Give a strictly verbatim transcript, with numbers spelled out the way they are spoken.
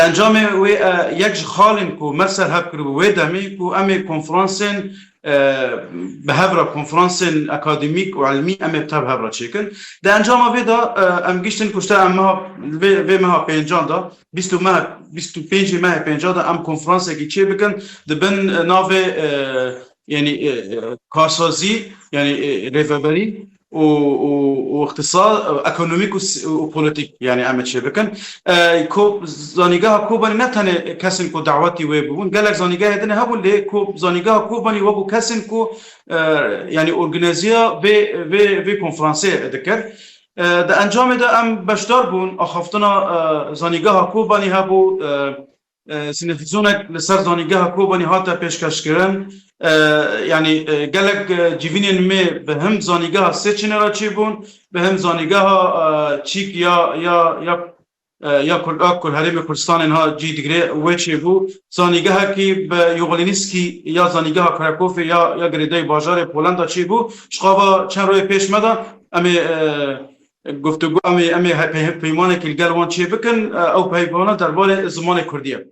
Encamê wê, e, yek ji xalên ku me ser hev kiribû wê demê ku em ê konferansên, e, bi hev re, konferansên akademîk û ilmî em ê bi tev hev re çêkin. Di encama vê de, e, em giştin ku işte em meha, vê, vê meha pêncan de, bîst û meha, bîst û pêncê mehê pêncan de em konferansekî çê bikin, di bin, e, navê, e, yani, e, e, karsazî, yani, e, rêveberî û, û, û îqtisad, e, ekonomîk û s-, û polîtîk, yani em ê çê bikin. E, ko-, zanîgeha Kobanî ne tenê kesên ku dawetî wê bûbûn, gelek zanîgehê din hebûn, lê ko-, zanîgeha Kobanî wekû kesên ku, e, yani organîzeya vê, vê, vê konferansê dikir. E, di encamê de em beşdar bûn, axaftina, e, zanîgeha Kobanî hebû, e, e, sînefîzonek li ser zanîgeha Kobanî hate pêşkêşkirin. E, yani, e, gelek, e, civînên me bi him zanîgeha Sêçinê re çêbûn, bi him zanîgeha, e, Çîk ya, ya, ya, e, ya Kur-, ya Kur-, Herêmê Kurdistanê niha cî digire wê çêbû. Zanîgehekî bi Yoğlinski ya zanîgeha Krakofê ya, ya girêdayî bajarê Polenda çêbû. Ji xava çend royê pêş me de em ê, e, guftûgo, em ê, em ê he-, pey-, peymanekî li gel wan çê bikin. E, ew peymana derbarê zimanê Kurdî ye.